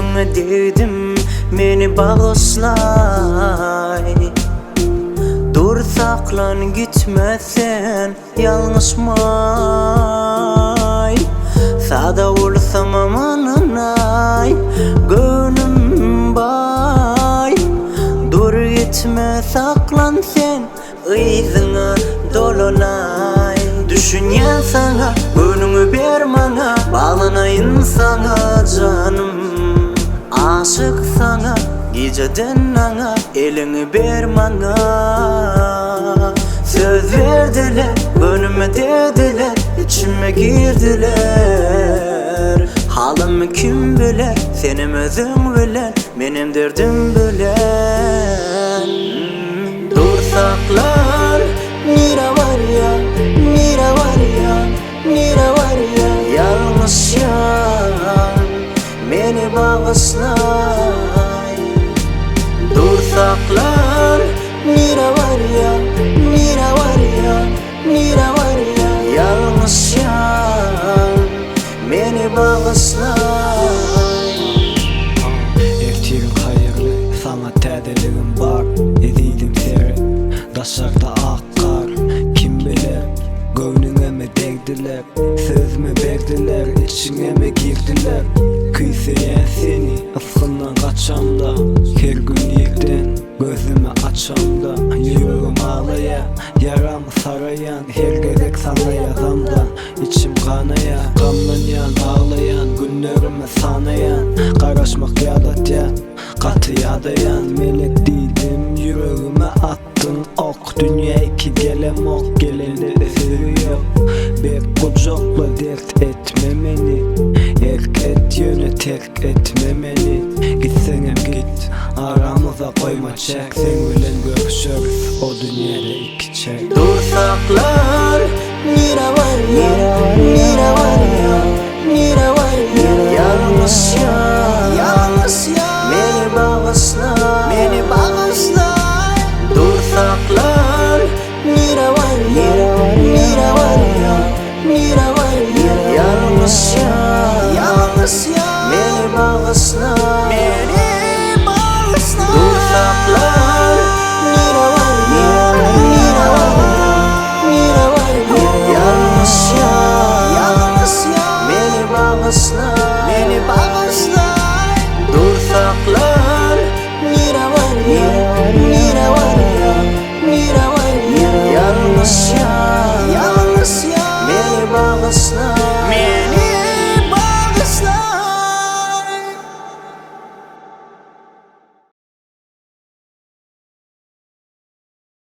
Göwnüňe degdim meni bagyşlaý Dur saklan gitme sen ýalňyşmaý Sada bolsamam ynanaý göwnüm baý Dur gitme saklan sen Yzyňa dolanaý. Düşünýän saňa, göwnüňi ber maňa, Baglanaýyn saňa janym. Aşyk saňa, gijeden aňa, Eliňi ber maňa. Söz berdiler, göwnüme degdiler, Içime girdiler. Halymy kim biler, senem özüň bilen, Menem derdim bilen. Dur saklan, nirä barýa, nirä barýa, nirä barýa Ýalňyşýan, meni bagyşlaý Dur saklan, nirä barýa, nirä barýa, nirä barýa Ýalňyşýan, meni bagyşlaý. Ertiriň haýyrly, saňa täzeligim bar Ezizim seret, daşarda ak gar Kim biler, göwnüňemi degdiler Sözmi berdiler, içiňemi girdiler Küýseýän seni, ysgyndan gaçamda Her gün irden gözümi açamda Ýüregim aglaýar, ýaramy saraýan Her gezek saňa ýazamda Içim ganaýar, gamlanýan, aglaýan Günlerimi sanaýan, garaşmak ýadatýar Gaty ýadaýan, melek diýdim, ýüregime atdyň ok Dünýä iki gelemok, gelende-de sözi ýok Berk gujakla, dert etme meni Erk et, ýöne terk etme meni Gitseňem git, aramyza goýma çäk Seň bilen görüşeris o dünýäde ikiçäk. Dur saklan, nirä barýaň, nirä barýaň, nirä barýaň Ýalňyşýan, ýalňyşýan, meni bagyşla, meni bagyşla Dur saklan, nirä barýaň, nirä barýaň, nirä barýaň Ýalňyşýan, ýalňyşýan, meni bagyşla.